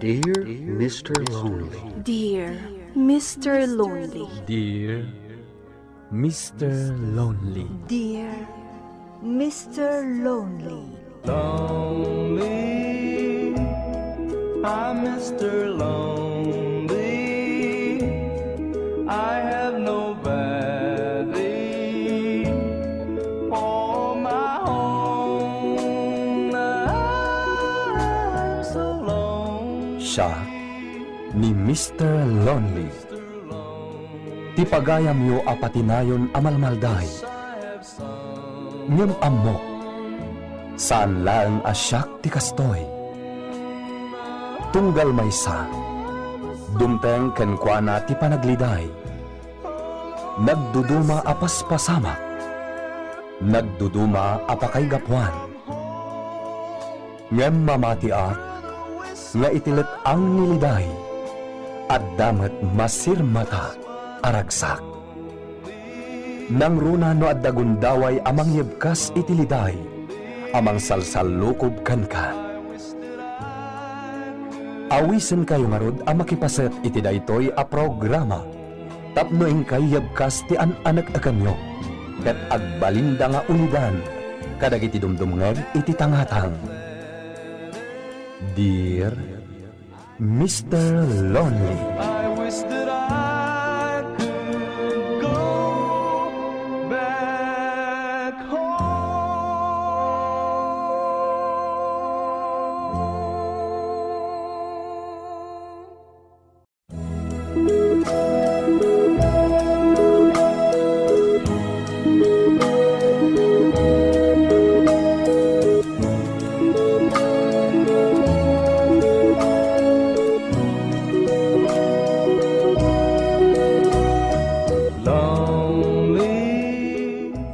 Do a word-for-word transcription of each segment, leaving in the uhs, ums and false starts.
Dear Mister Lonely. Dear Mister Lonely. Dear Mister Lonely. Dear Mister Lonely. Lonely, I'm Mister Lonely. I have nobody for my own. I'm so lonely. Siak ni Mister Lonely. Ti pagayamyo a patinayon a malmalday. Ngem ammok, saan laeng a siak ti kastoy. Tunggal maysa, dumteng kenkuana ti panagliday. Nagduduma a paspasamak, nagduduma a pakaigapuan. Ngem mamatiak nga iti let-ang ni liday, adda met masirmata a ragsak. Nangruna no adda gundaway a mangyebkas iti liday a mangsalsallukob kenka. Awisenkayo ngarud a makipaset iti daytoy a programa tapno inkay yebkas ti an-anek-ekenyo ket agbalinda nga ulidan kadagiti dumdumngeg iti tangatang. Dear Mister Lonely. I wish that I could go back home.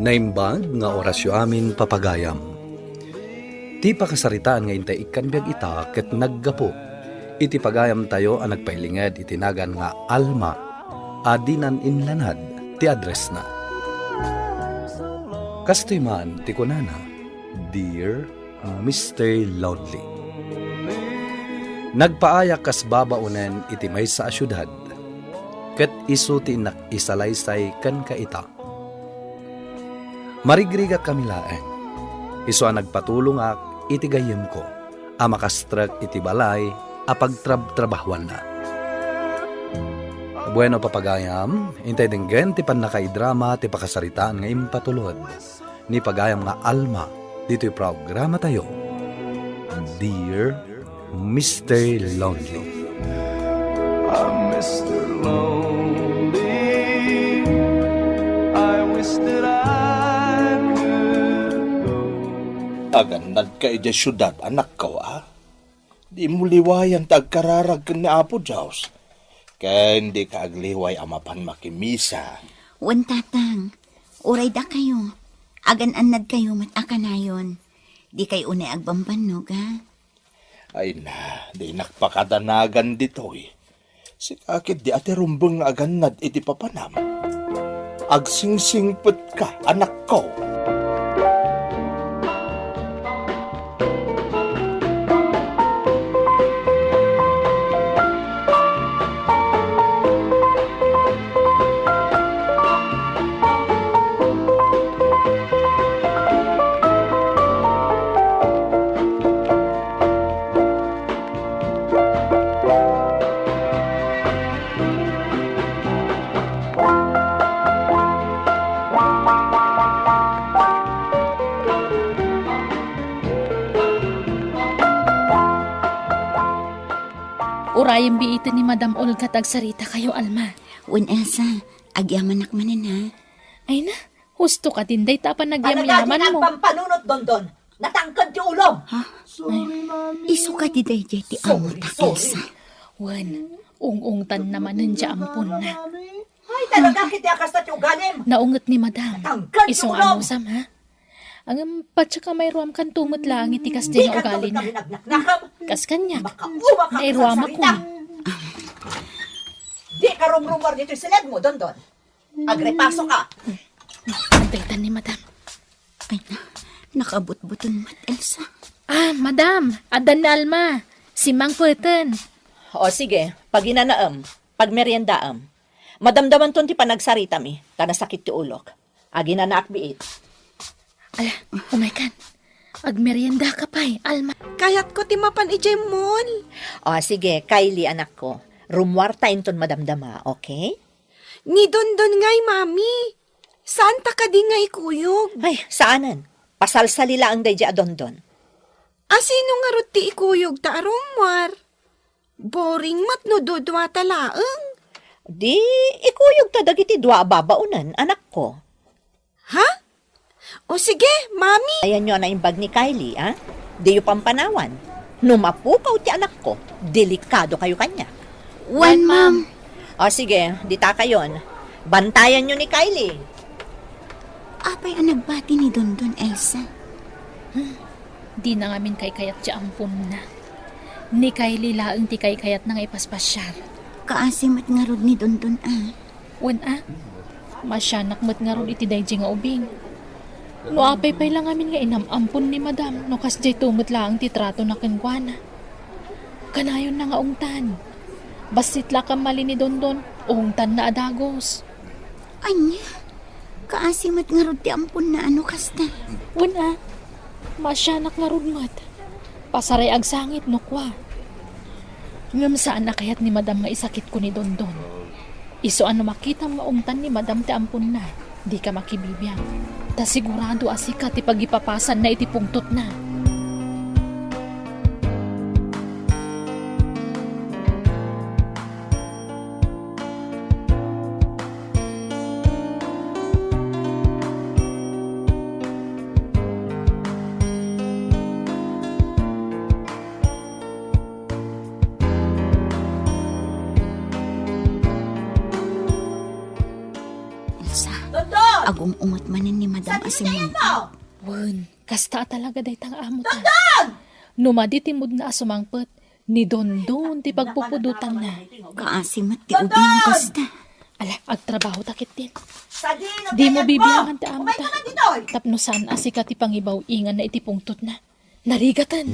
Naimbag nga orasyo amin, papagayam. Ti pakasaritaan nga intay ikkan biag ita ket naggapu iti pagayamtayo a nagpailinged iti nagan nga Alma a dinan inlanad ti addressna. Kastoy man ti kunana, Dear Mister Lonely. Nagpaayak kas babaonen iti maysa a siudad, ket isu ti innak isalaysay kenka ita. Marigrigatkami laeng. Isu a nagpatulongak iti gayyemko a makastrek iti balay a pagtrabtrabahuanna. Bueno, papagayam, intay denggen ti pannakaidrama ti pakasaritaan nga impatulod ni pagayam nga Alma ditoy programatayo, Dear Mister Lonely. I'm Mister Lonely. I wish that I could go. Agannadka idiay siudad, anakko, a? Dimo liwayan ti agkararag ken ni Apo Dios, ken dika agliway a mapan makimisa. Wen, Tatang, uray dakayo, agan-annadkayo met a kanayon. Dikay unay agbambannog, a? Ay na, dinak pakadanagan ditoy. Sika ketdi a ti rumbeng nga agannad iti papanam. Agsingsingpetka, anakko. Urayem biiten ni Madam Olga ta agsaritakayo, Alma. Wen, Elsa, agyamanak manen, a? Ay na, husto ka din dayta a panagyamyamanmo. Talaga di nagpampanunot, Dondon. Natangked ti ulom. Ha? Ay, isu kadi daydiay ti amota, Elsa? Wen, ung-ungtanna manen ti amponna. Ay, talaga, kiti a kasta ti ugalim. Naunget ni Madam. Natangked ti ulom. Isu nga anusam, ha? Ngem patse ka mairuamkanto met laeng iti kasta nga ugalina. Kas kaniak, nairuamakon. Di ka rumrumuar ditoy siledmo, Dondon. Agripaso ka. Dayta ni Madam. Ay na, nakabutbuton met, Elsa. Ah, Madam, addan ni Alma. Simmangpeten. O sige, paginanaem, pagmeriendaem. Madamdamanton ti panagsaritami, ta nasakit ti ulok. Aginanaak biit. Ala, umaykan. Agmeriendaka pay, Alma. Kayatko ti mapan idiay mall. O sige, Kylie, anakko. Rummuarta inton madamdama, okay? Ni Dondon ngay, Mami. Saanta kadi nga ikuyog? Ay, saanen. Pasalsali laeng daydiay a Dondon. A, sino ngarud ti ikuyogta a rummuar? Boring met no duduata laeng. Di, ikuyogta dagiti dua a babaonen, anakko. Ha? O sige, Mami. Ayanyo a naimbag ni Kylie, a? Diyo pampanawan. No mapukaw ti anakko, delikado kayo kaniak. Wen, ma'am. O sige, dita kayon. Bantayanyo ni Kylie. Apay a nagbati ni Dondon, Elsa? Dina ngamin kaykayat ti ampunna. Ni Kylie laeng ti kaykayatna nga ipaspasiar. Kaasi met ngarud ni Dondon, a. Wen a, maasianak met ngarud iti daydiay nga ubing. No apay pay la ngamin nga inam-ampon ni Madam no kasdiay met laeng ti tratona kenkuana. Kanayonna nga ungtan. Bassit la a kammali ni Dondon, ungtanna a dagus. Ania? Kaasi met ngarud ti amponna a no kasta. Wen a, maasianak ngarud met. Pasaray agsangit no kua. Ngem saan a kayat ni Madam nga isakitko ni Dondon. Isu a no makitam nga ungtan ni Madam ti amponna, dika makibibiang. Ta sigurado a sika ti pagipapasanna iti pungtotna. Elsa, Dondon! Agum-unget manen ni Madam a Simon. Wen, kasta a talaga dayta nga amota. Dondon! No madi ti moodna a sumangpet, ni Dondon ti pagpupudotanna. Kaasi met ti ubing kasta. Ala, agtrabaho ta ketdin. Dimo bibiangan ti amota. Tapno saan a sika ti pangibaw-inganna iti pungtotna. Narigaten.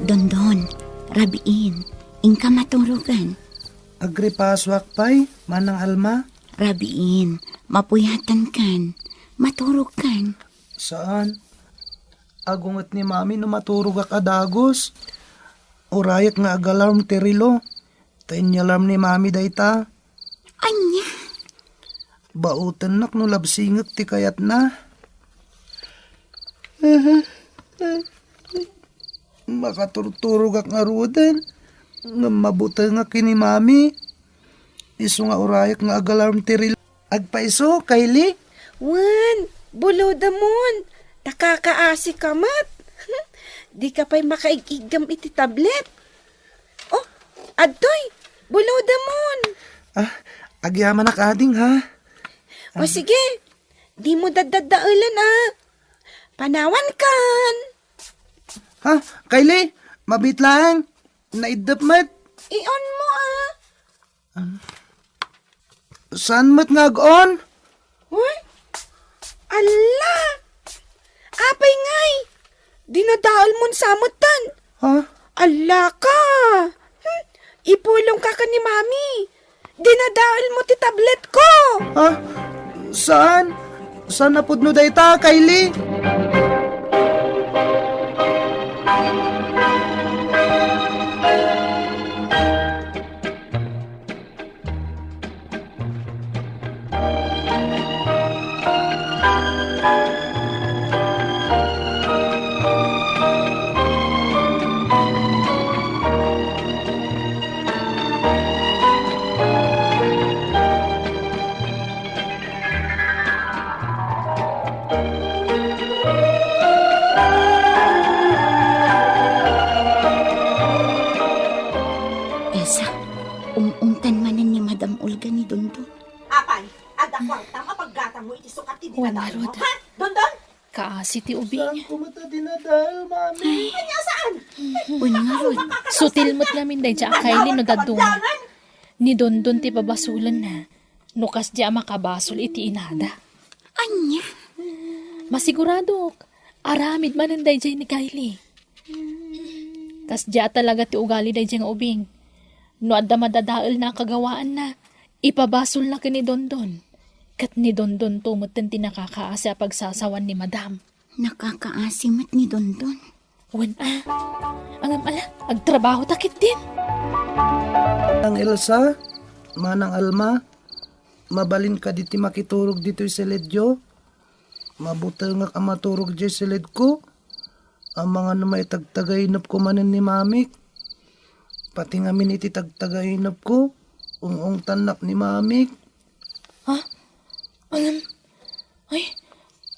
Dondon, rabiin, inka maturogan. Agripasoak pay, Manang Alma. Rabiin, mapuyatankan, maturogkan. Saan? Agunget ni Mami no maturogak a dagus. Urayek nga agalarm ti relo. Ta inyalarm ni Mami dayta. Ania? Baotennak no labsingek ti kayatna. Makaturturogak ngaruden, ngem mabutengak ken ni Mami. Isu nga urayek nga agalarm ti relo. Agpayso, Kylie? Wen, bulodemon. Ta kakaasika met. Dika pay makaig-iggem iti tablet. Oh, adtoy, bulodemon. Ah, agyamanak ading, ha? O sige, dimo daddaddaelen, a. Panawankan. Ha? Kylie, mabiit laeng. Naiddep met. Ion mo, a. Saan met nga ag-on? Uy? Alla! Apay ngay? Dinadaelmon sa metten. Ha? Alla ka! Hmm? Ipulongka ken ni Mami. Dinadaelmo ti tablet ko! Ha? Saan? Saan a pudno dayta, Kylie? Arod. Ha? Dondon? Kaasi ti ubing. Saanko met a dinadael, Mami? Ania saan? Wen ngarud. Sutil met ngamin daydiay a Kylie no dadduma. Ni Dondon ti pabasolenna no kasdiay a makabasol iti inada. Ania? Masiguradok, aramid manen daydiay ni Kylie. Kasdiay a talaga ti ugali daydiay nga ubing. No adda madadaelna a kagawaanna, ipabasolna ken ni Dondon. Ket ni Dondonto metten ti nakakaasi a pagsasawan ni Madam. Nakakaasi met ni Dondon. Wen a. Ngem ala, agtrabaho ta ketdin. Manang Elsa, Manang Alma, mabalin kadi ti makiturog ditoy siledyo? Mabutengak a maturog diay siledko. Amangan no maitagtagainepko manen ni Mamik. Pati ngamin iti tagtagainepko, ung-ungtannak ni Mamik. Ha? Ngem, ay,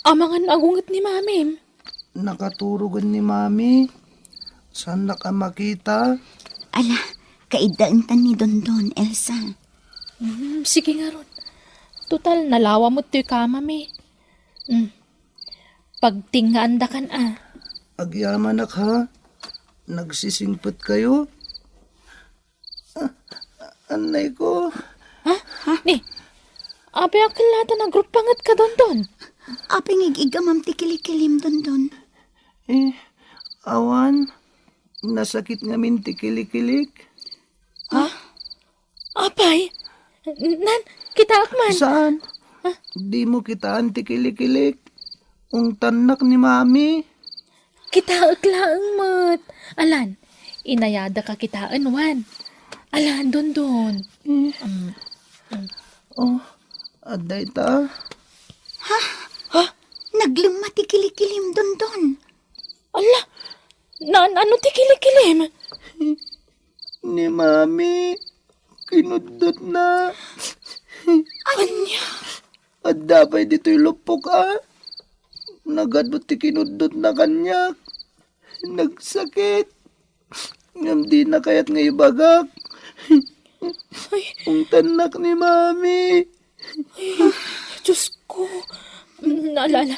amangan agunget ni Mamim. Nakaturogen ni Mami. Saannak a makita. Ala, kaiddaentan ni Dondon, Elsa. Hmm, sige ngarud. Total, nalawa met toy kamami. Hmm. Pagtingaandakan a. Agyamanak ha? Nagsisingpetkayo? Ah, annayko. Ha? Ha? Ni, apay a ket la ta nagruppangetka, Dondon? Apay nga ig-iggamam ti kilikilim, Dondon? Eh, awan. Nasakit ngamin ti kilikilik. Ha? Apay? Nan, kitaek man. Saan? Ha? Dimo kitaan ti kilikilik. Ungtannak ni Mami. Kitaek laeng met. Alan, inayada ka kitaen, wan. Alan, Dondon. Eh. Mm, mm. Oh, adda ita. Ha? Ha? Naglemma ti kilikilim, Dondon. Ala, naan-ano ti kilikilim? Ni Mami, kinuddotna. Ania? Adda pay ditoy luppok a. Nagadbut ti kinuddotna kaniak. Nagsakit. Ngem dina kayat nga ibagak. Ay. Ungtannak ni Mami. Ay, Diyos ko. Ala, ala,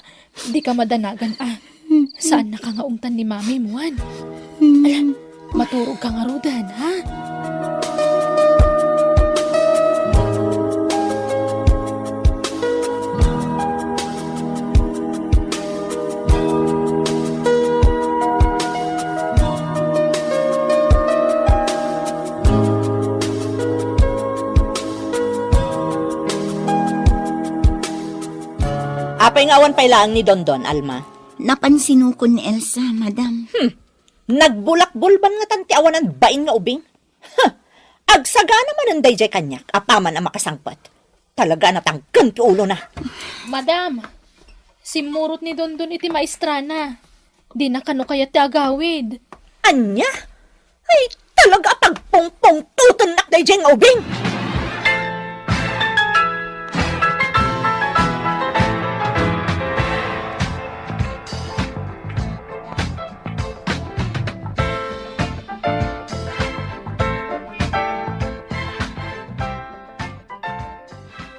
dika madanagan a. Saannaka nga ungtan ni Mami mo, wan. Ala, maturog ka ngaruden, ha? Apay nga awan pay laeng ni Dondon, Alma? Napan sinukon ni Elsa, madam. Hmm. Nagbulakbulban ngatan ti awanan bain nga ubing. Huh! Agsagana manen daydiay kaniak apaman a makasangpet. Talaga a natangken ti ulona. Madam, simmurot ni Dondon iti maestrana. Dina kano kayat ti agawid. Ania? Ay, talaga a pagpungpungtotennak daydiay nga ubing!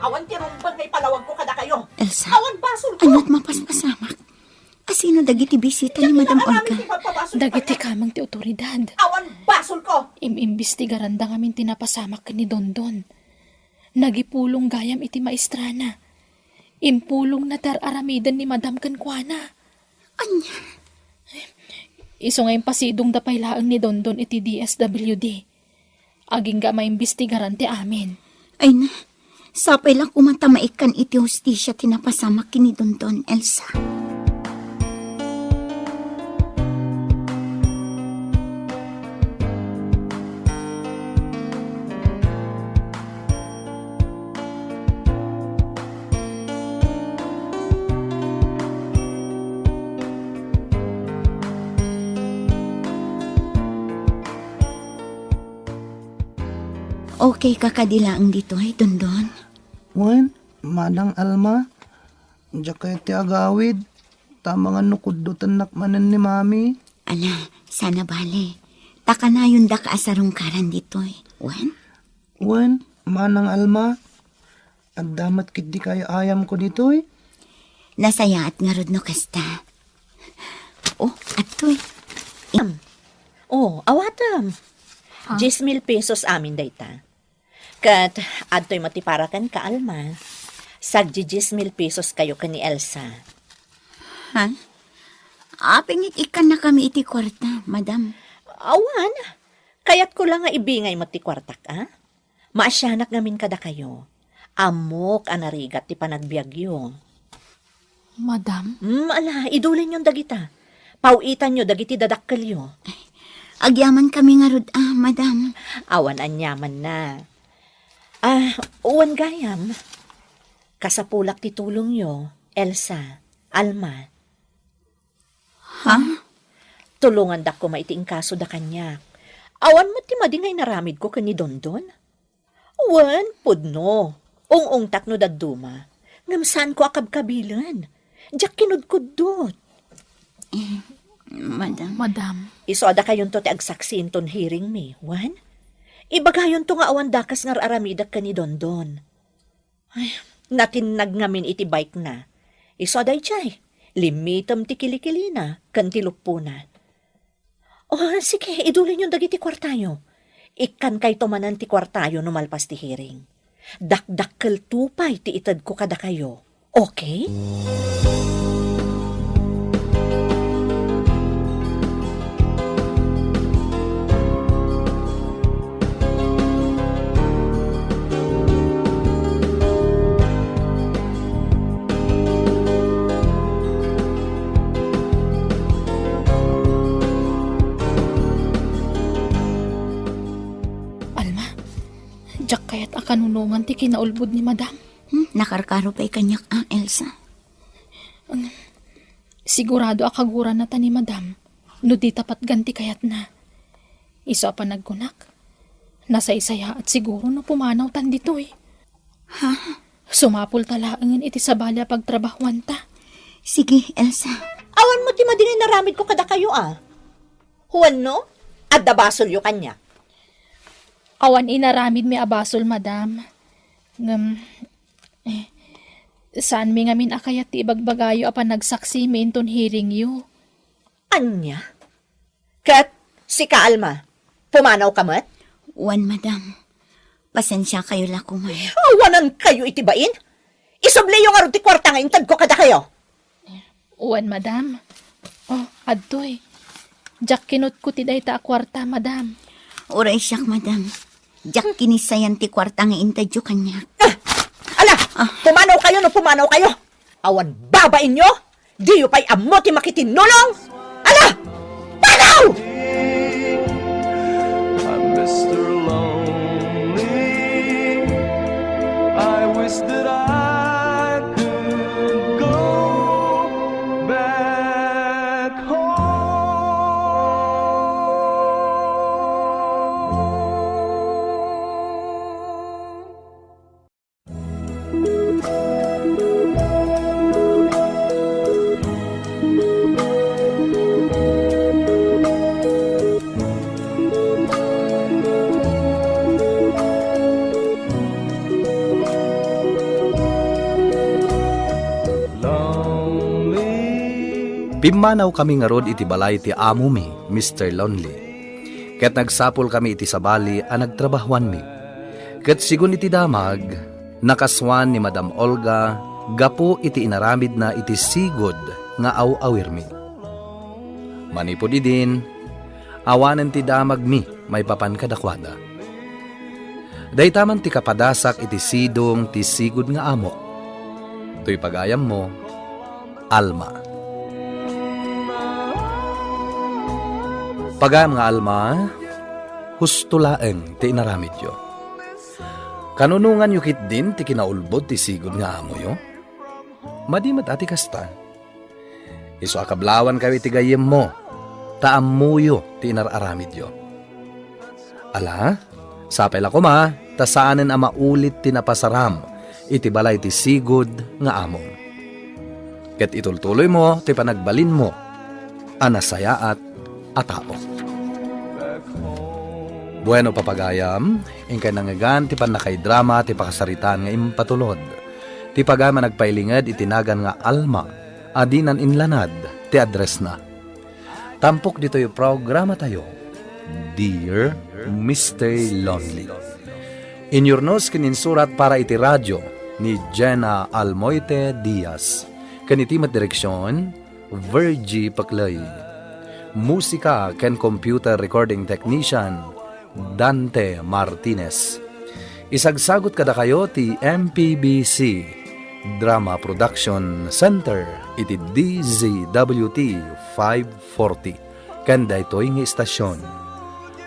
Awan ti rumbeng nga ipalawagko kadakayo. Elsa, awan basolko. Aniat mapaspasamak? Asino dagiti bisita ni Madam Olga? Dagiti kameng ti otoridad. Awan basolko. Im-imbestigaranda ngamin ti napasamak ken ni Dondon. Nagipulong gayam iti maestrana. Impulongna ti ar-aramiden ni Madam kenkuana. Ania? Isu nga impasidongda pay laeng ni Dondon iti D S W D. Agingga a maimbestigaran ti amin. Ay na, sapay la koma ta maikkan iti hustisia ti napasamak ken ni Dondon, Elsa. Okay ka kadi laeng ditoy, Dondon? Wen, Manang Alma, diak kayat ti agawid, ta amangan no kuddotennak manen ni Mami. Ala, sana bale. Ta kanayondaka a sarungkaran ditoy. Wen? Wen, Manang Alma, adda met ketdi kay-ayamko ditoy? Nasayaat ngarud no kasta. Oh, adtoy. Am. Oh, awatem. Ha? Diez mil pesos amin dayta. Ket adtoy met ti para kenka, Alma. Sagdi diez mil pesos kayo ken ni Elsa. Ha? Apin nga ikkannakami iti kuarta, madam? Awan. Kayatko la nga ibingay met ti kuartak, a? Maasianak ngamin kadakayo. Ammok a narigat ti panagbiagyo. Madam? Hmm, ala, idulinyon dagita. Paw-itanyo dagiti dadakkelyo. Agyamankami ngarud, a, madam. Awan aniamanna. Ah, wen gayam. Kasapulak ti tulongyo, Elsa, Alma. Ha? Tulongandak koma iti inkasoda kaniak. Awan met ti madi nga inaramidko ken ni Dondon? Wen, pudno. Ung-ungtak no dadduma. Ngem saanko a kabkabilen. Diak kinudkuddot. Eh, madam. Madam. Isu a dakayonto ti agsaksi inton hearing mi, wen? Ibagayonto nga awan dakes nga ar-aramidek ken ni Dondon. Ay, natinnag ngamin iti bike na. Isu a daydiay, limitem ti kilikilina ken ti luppona. Oh, sige, idulinyon dagiti kuartayo. Ikkankayto manen ti kuartayo no malpas ti hearing. Dakdakkelto pay ti itedko kadakayo. Okay? Alma, diak kayat a kanunongan ti kinaulbod ni Madam. Hmm, nakarkaro pay kaniak, a, Elsa. Sigurado a kaguranna ta ni Madam no dita patgan ti kayatna. Isu a panagkunak, nasaysayaat siguro no pumanawtan ditoy. Ha? Sumapulta laengen iti sabali a pagtrabahuanta. Sige, Elsa. Awan met ti madi nga inaramidko kadakayo, a. Wenno, adda basolyo kaniak? Awan inaramidmi a basol, Madam. Ngem, eh, saanmi ngamin a kayat ti ibagbagayo a panagsaksimi inton hearingyo. Ania? Ket sika, Alma, pumanawka met? Wen, Madam. Pasensiakayo la koma. Awanankayo iti bain? Isubliyo ngarud ti kuarta nga intedko kadakayo. Wen, Madam. Oh, adtoy. Diak kinutko ti dayta a kuarta, Madam. Uray siak, Madam. Diak kinissayan ti kuarta nga intedyo kaniak. Ah! Ala! Ah. Pumanawkayo no pumanawkayo! Awan babainyo? Diyo pay ammo ti makitinnulong? Ala! Panaw! I'm Mister Lonely. I wish that I could go back home. Pimmanawkami ngarud iti balay ti amomi, Mister Lonely. Ket nagsapulkami iti sabali a nagtrabahuanmi. Ket sigun iti damag, nakasuan ni Madam Olga gapu iti inaramidna iti sigud nga aw-awirmi. Manipud idin, awanen ti damagmi maipapan kadakuada. Dayta man ti kapadasak iti sidong ti sigud nga amo. Toy pagayammo, Alma. Pagayam nga Alma, husto laeng ti inaramidyo. Kanunonganyo ketdin ti kinaulbod ti sigud nga amoyo? Madi met a ti kasta. Isu a kablawankayo iti gayyemmo, ta ammoyo ti inar-aramidyo. Ala, sapay la koma, ta saanen a maulit ti napasaram iti balay ti sigud nga amom. Ket itultuloymo ti panagbalinmo a nasayaat a tao. Bueno, papagayam, inkay nangngegan ti pannakaidrama ti pakasaritaan nga impatulod. Ti pagayam a nagpailinged iti nagan nga Alma a dinan inlanad ti addressna. Tampok ditoy programatayo, Dear Mister Lonely. Inyurnos ken insurat para iti radio ni Jenna Almoite Diaz. Ken iti met direksion, Virgie Peclay. Musika ken computer recording technician, Dante Martinez. Isagsagut kadakayo ti M P B C Drama Production Center iti D Z W T five forty. Ken daytoy nga istasyon,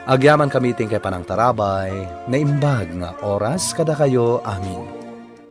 agyamankami ti inkay panangtarabay, naimbag nga oras kadakayo amin.